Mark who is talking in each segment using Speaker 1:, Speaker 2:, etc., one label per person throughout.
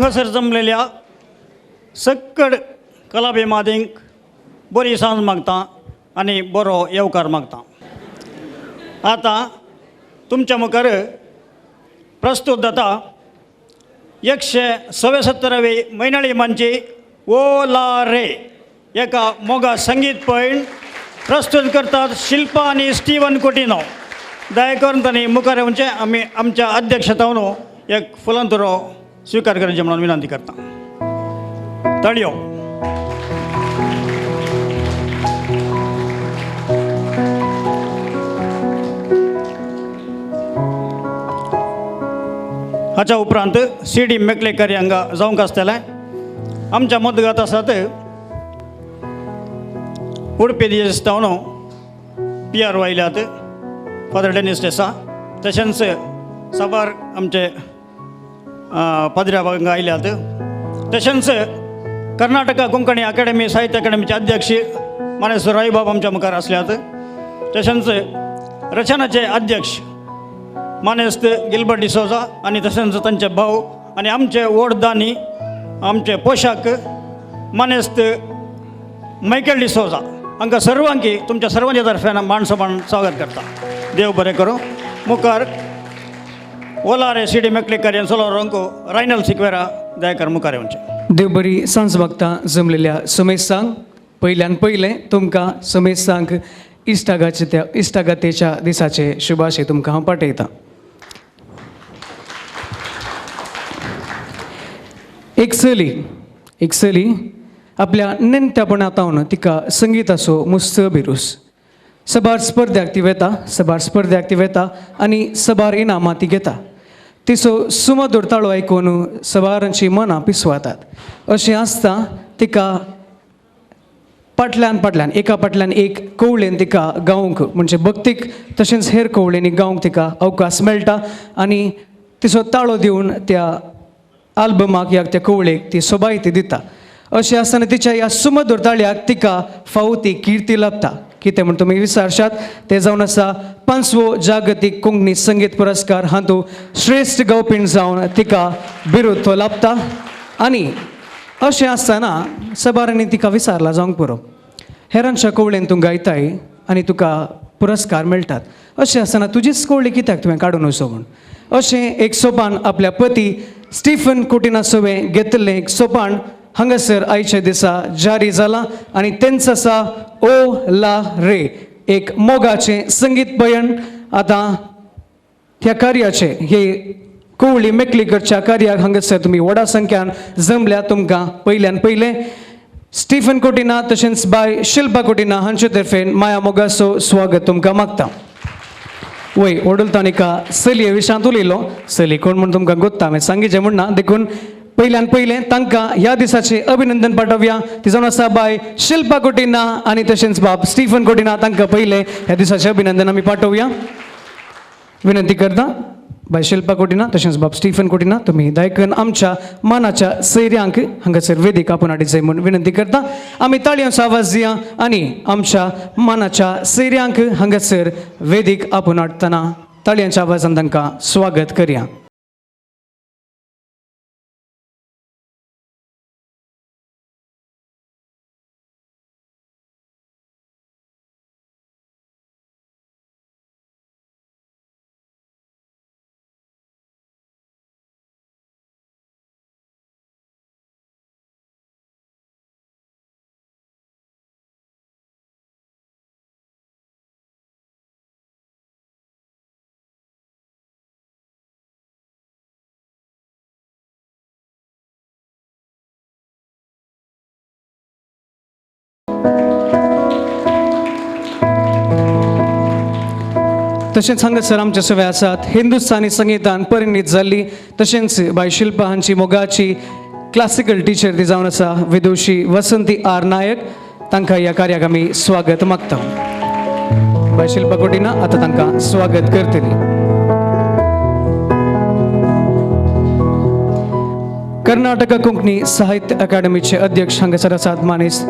Speaker 1: हांगासर जमलेल्या सक्कड कलाभिमादींक बरी सांज मागता आनी बरो येवकार मागता. आतां तुमच्या मुखार प्रस्तूत जाता 176वी म्हयनाळी मानची ओ ला रे एका मोगा संगीत पयण प्रस्तूत करतात शिल्पा आनी स्टीवन कोटिनो. दया करून तांणी मुखार येवचें, आमी आमच्या अध्यक्षतावन एक फुलांतुरो स्विकार करचें म्हणून विनंती करता. ताळयो. हाच्या उपरांत सी डी मेकलेकर हांगा जावंक आसतलें. आमच्या मदगत आसात उडपी दिसतावन पी आर आयल्यात फादर डेनिस डेसा, तशेंच साबार आमचे पाद्र्या हांगा आयल्यात, तशेंच कर्नाटका कोंकणी अकाडेमी साहित्य अकाडेमीचे अध्यक्ष मानेस्त रायबाब आमच्या मुखार आसल्यात, तशेंच रचनाचे अध्यक्ष मानेस्त गिलबर्ट डिसोजा आनी तशेंच तांचे भाव आनी आमचे व्हड दानी आमचे पोशाक मानेस्त मायकल डिसोजा हांकां सर्वांकी तुमच्या सर्वांच्या तर्फेन मान सन्मान स्वागत करता. देव बरें करूं. मुखार ओला रे सी डी मेकलेकर यांचो रंग रायनल सिक्वेरा दयाकर मुखार येवचें.
Speaker 2: देव बरी सांज मागता जमलेल्या समेस्तांक. पयल्यान पयलें तुमकां समेस्तांक इश्टागाचे त्या इश्टागातेच्या दिसाचे शुभाशय तुमकां हांव पाठयतां. एक चली आपल्या नेणट्यापणांत तिका संगीताचो मुस्त बिरूस. सबार स्पर्ध्याक ती वेता, सबार स्पर्ध्याक ती वेता आनी सबार इनामां ती घेता. तिचो सुमधूर ताळो आयकून सबारांची मनां पिसवातात. अशें आसता तिका फाटल्यान फाटल्यान एका फाटल्यान एक कवळेन तिका गावंक म्हणजे भक्तीक तशेंच हेर कवळेंनी गावंक तिका अवकाश मेळटा आनी तिचो ताळो दिवन त्या आल्बमाक या त्या कवळेक ती सोबाय ती दिता. अशें आसतना तिच्या ह्या सुमधूर ताळ्याक तिका फावो ती किर्ती लाभता. कितें म्हण तुमी विचारशात, तें जावन आसा 5वो जागतीक कोंकणी संगीत पुरस्कार हातूंत श्रेश्ठ गावपीण जावन तिका बिरूद तो लाभता. आनी अशें आसतना सबारांनी तिका विचारला जावंक पुरो, हेरांच्या कवळेन तूं गायताय आनी तुका पुरस्कार मेळटात, अशें आसतना तुजीच कवळी कित्याक तुवें काडून वचो म्हूण. अशें एक सोपान आपल्या पती स्टीफन कोटिना सवें घेतिल्लें एक सोपान हांगासर आयच्या दिसा जारी जाला आनी तेंच आसा ओ ला रे एक मोगाचें संगीत पयण. आतां त्या कार्याचें हे कवळी मेकली करच्या कार्याक हांगासर तुमी व्हडा संख्यान जमल्या. तुमकां पयल्यान पयलें स्टीफन कोटिना तशेंच बाय शिल्पा कोटिना हांचे तर्फेन माया मोगाचो स्वागत तुमकां मागता. वय वडुलतान एका चलये विशांत उलयलो, चली कोण म्हूण तुमकां गोत्ता हांवें सांगिचें म्हूण ना, देखून पयल्यान पयलें तांकां ह्या दिसाचें अभिनंदन पाठोवया. ती जावन आसा बाय शिल्पा कोटिना आनी तशेंच बाब स्टीफन कोटिना, तांकां पयलें ह्या दिसाचें अभिनंदन आमी पाठोवया. विनंती करता बाय शिल्पा कोटिना तशेंच बाब स्टीफन कोटिना तुमी दायकन आमच्या मानाच्या सैऱ्यांक हांगासर वेदीक आपोवन हाडीत म्हूण विनंती करता. आमी ताळयांचो आवाज दिया आनी आमच्या मानाच्या सैऱ्यांक हांगासर वेदीक आपोवन हाडटना ताळयांच्या आवाजान तांकां स्वागत करया. तशेंच हांगासर आमचे सगळे आसात हिंदुस्थानी संगीतान परिणीत जाल्ली तशेंच बाय शिल्पा हांची मोगाची क्लासिकल टिचर ती जावन आसा विदुशी वसंती आर नायक, तांकां ह्या कार्याक आमी स्वागत मागता. बाय शिल्पा कोटिना आतां तांकां स्वागत करतली. कर्नाटक कोंकणी साहित्य अकादमीचे अध्यक्ष हांगासर आसात मानेस्त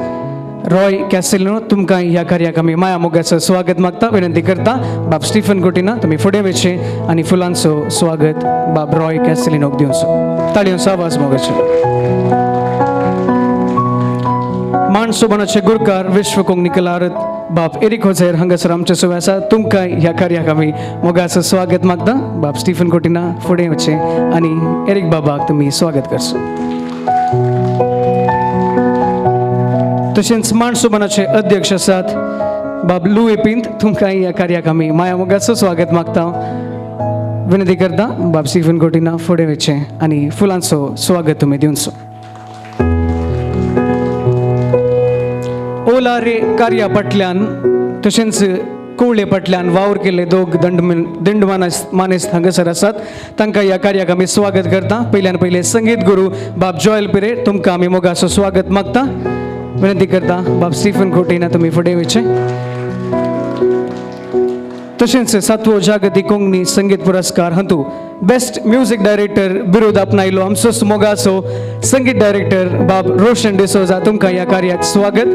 Speaker 2: रॉय कॅसेलिनो तुमकां ह्या कार्याक आमी माया मोगाचो स्वागत मागता, विनंती करता बाब स्टीफन कोटिना तुमी फुडें वचचें आनी फुलांचो स्वागत बाब रॉय कॅसेलिनोक दिवचो। ताळयांचो आवाज मोगाचो। मान सोबनाचे गुरकार विश्व कोंकणी कलारत बाब एरिक होझेर हांगासर आमचे सोय आसा, तुमकां ह्या कार्याक आमी मोगाचो स्वागत मागता। बाब स्टीफन कोटिना फुडें वचचें आनी एरिक बाबाक तुमी स्वागत करचो। तशेंच मान सोबनाचे अध्यक्ष आसात बाब लुई पिंत, तुमकां ह्या कार्याक आमी माया मोगाचो स्वागत मागता, विनंती करता बाब स्टीफन कोटिना फुडें वचचें आनी फुलांचो स्वागत तुमी दिवचो। ओला रे कार्या फाटल्यान तशेंच कोवळे फाटल्यान वावर केल्ले दोग दंड मानेस्त हांगासर आसात, तांकां ह्या कार्याक आमी स्वागत करता। पयल्यान पयले संगीत गुरू बाब जॉयल पिरेर, तुमकां आमी मोगाचो स्वागत मागता, विनंती करता बाब स्टीफन कोटिना तुमी फुडें वचचें। तशेंच सातवो जागतीक कोंकणी संगीत पुरस्कार हातूंत बेस्ट म्युजीक डायरेक्टर बिरूद आपणायलो आमचोच मोगाचो संगीत डायरेक्टर बाब रोशन डिसोजा, तुमकां ह्या कार्याक स्वागत।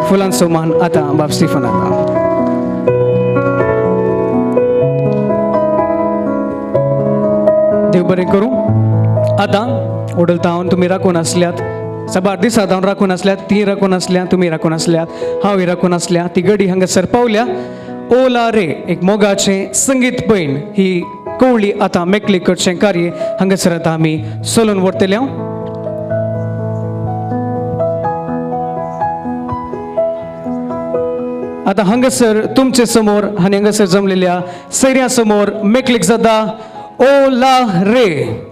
Speaker 2: फुलांचो मान आतां बाब स्टीफन आतां। देव बरें करूं। आतां ओडलता हांव तुमी राखून आसल्यात, साबार दिसात हांव राखून आसल्यात, ती राखून आसल्या, तुमी राखून आसल्यात, हांवूय राखून आसल्या, ती गडी हांगासर पावल्या। ओला रे एक मोगाचें संगीत पयण ही कोवळी आतां मेकळी करचें कार्य हांगासर आतां आमी चलून व्हरतले। आतां हांगासर तुमचे समोर आनी हांगासर जमलेल्या सैऱ्यां समोर मेकळीक जाता ओला रे।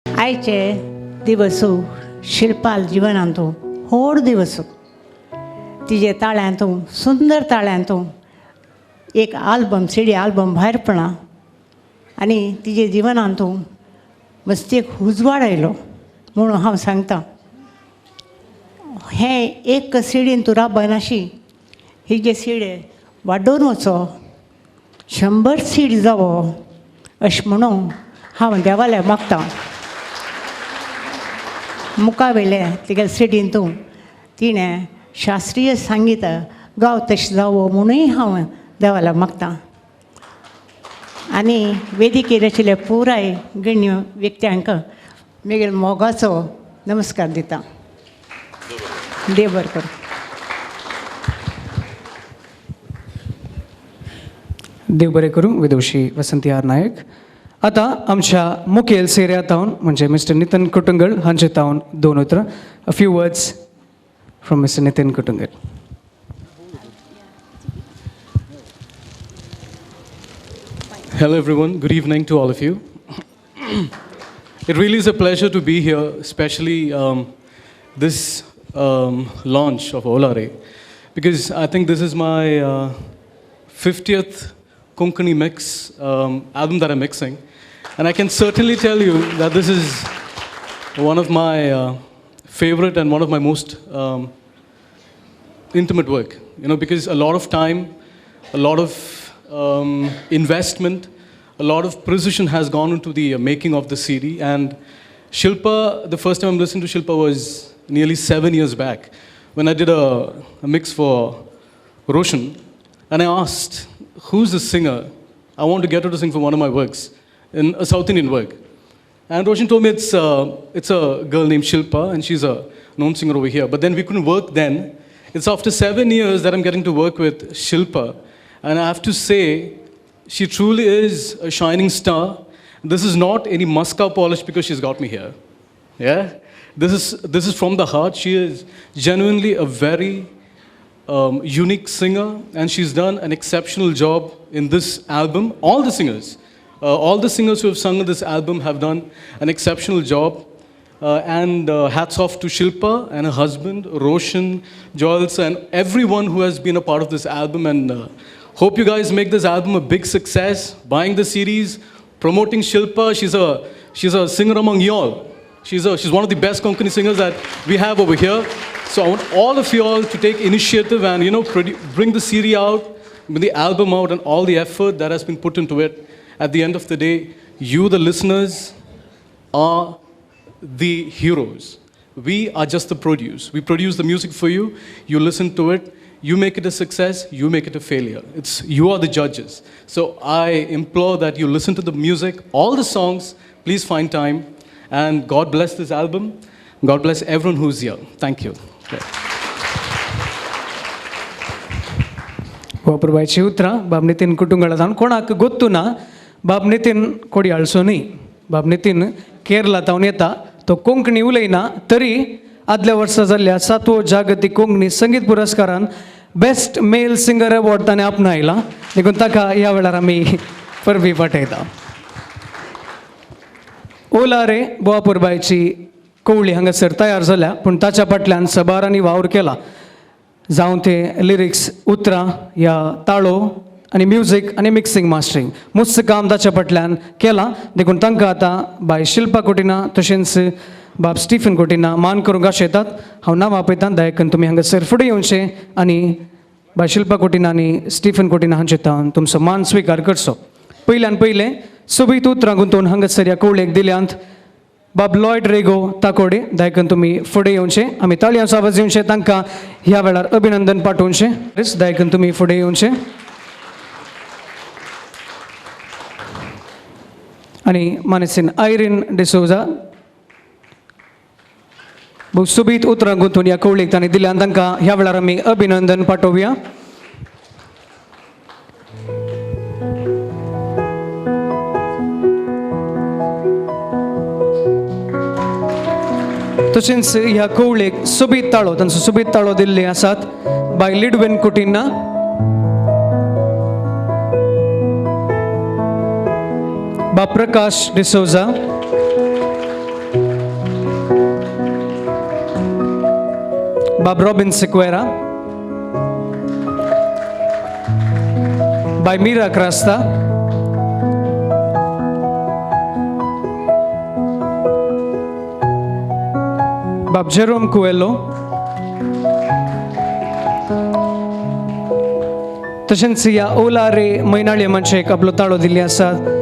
Speaker 3: आयचे दिवसू शिल्पाल जिवनांतू होड दिवसू तिजे ताळ्यांतू सुंदर ताळ्यांतू एक आल्बम सीडी आल्बम भायर पडला आनी तिजे जिवनांतू मस्ती एक उजवाड आयलो म्हणून हांव सांगता। हें एक सिडीन तूं राबनाशी ही जे सीड वाडोवन वचो 100 सीड जावो अशें म्हणून हांव देवाल्या मागता। मुखावेले तिगेले सिडीन तूं तिणें शास्त्रीय संगीत गांव तशें जावो म्हणूय हांव देवाल्या मागता। आनी वेदिकेर आशिल्ल्या पुराय गण्य व्यक्त्यांक म्हगेल्या मोगाचो नमस्कार दिता। देव बरें करूं।
Speaker 2: देव बरें करूं। विदुषी वसंती आर नायक। आतां आमच्या मुखेल सेऱ्या तावन म्हणजे मिस्टर नितन कुटुंगल हांचे तावन दोन उतरां. A few words from mister Nitin Kutungal.
Speaker 4: Hello everyone, good evening to all of you. It really is a pleasure to be here, especially this launch of Olare, because I think this is my 50th Konkani mix album that I'm mixing. And I can certainly tell you that this is one of my favorite and one of my most intimate work, because a lot of time, a lot of investment, a lot of precision has gone into the making of the CD. And Shilpa, the first time I listened to Shilpa was nearly 7 years back when I did a mix for Roshan. And I asked, who's the singer? I want to get her to sing for one of my works, in a South Indian work. And Roshan told me it's a girl named Shilpa, and she's a known singer over here. But then we couldn't work then. It's after 7 years that I'm getting to work with Shilpa. And I have to say, she truly is a shining star. This is not any Musca polish because she's got me here. Yeah? This is from the heart. She is genuinely a very unique singer, and she's done an exceptional job in this album. All the singers who have sung in this album have done an exceptional job. And hats off to Shilpa and her husband, Roshan, Joels, and everyone who has been a part of this album. And hope you guys make this album a big success, buying the CDs, promoting Shilpa. She's a singer among you all. She's one of the best Konkani singers that we have over here. So I want all of you all to take initiative and bring the CD out, bring the album out, and all the effort that has been put into it. At the end of the day, you, the listeners, are the heroes. We are just the produce. We produce the music for you. You listen to it. You make it a success. You make it a failure. You are the judges. So I implore that you listen to the music, all the songs. Please find time. And God bless this album. God bless everyone who's here. Thank you.
Speaker 2: वापरबायची उतरां बाब नितीन कुटुंगळा जावन कोणाक गोत्तू ना, बाब नितीन कोडयाळचो न्ही. बाब नितीन केरला तावन येता, तो कोंकणी उलयना तरी आदल्या वर्सा जाल्ल्या सातवो जागतीक कोंकणी संगीत पुरस्कारान बेस्ट मेल सिंगर अवॉर्ड ताणें आपणायला, देखून ताका ह्या वेळार आमी परबी पाठयता. ओला रे बोवापुरबायची कवळी हांगासर तयार जाल्या, पूण ताच्या फाटल्यान सबारांनी वावर केला, जावं ते लिरिक्स, उतरां या ताळो आनी म्युजीक आनी मिक्सिंग मास्टरींग मुस्त काम ताच्या फाटल्यान केलां. देखून तांकां आतां बाय शिल्पा कोटिना तशेंच बाब स्टिफन कोटिना मान करूंक आशेतात. हांव नांव आपयतां, दयाकन तुमी हांगासर फुडें येवचें आनी बाय शिल्पा कोटिना आनी स्टिफन कोटिना हांचे तावन तुमचो मान स्विकार करचो. पयल्यान पयलें सोबीत उतरां गुंतोवन हांगासर ह्या कवळेक दिल्यांत बाब लॉयड रेगो ताकोडे, दयाकन तुमी फुडें येवचें. आमी ताळयांचो आवाज दिवचें तांकां ह्या वेळार अभिनंदन पाठोवचें. दयाकन तुमी फुडें येवचें. आनी मानेसीन आयरीन डिसोजा भोव सोबीत उतरां गुंतून ह्या कवळेक तांणी दिल्यान तांकां ह्या वेळार आमी अभिनंदन पाठोवया. तशेंच ह्या कवळेक सोबीत ताळो, तांचो सोबीत ताळो दिल्ले आसात बाय लिडवेन कुटिन्ना. बा प्रकाश डिसोजा, बाब रॉबिन सिक्वेरा, बाय मीरा क्रास्ता, बाब जेरोम कुएलो, तशेंच ह्या ओला रे म्हयनाळे मनशेक आपलो ताळो दिल्ले आसात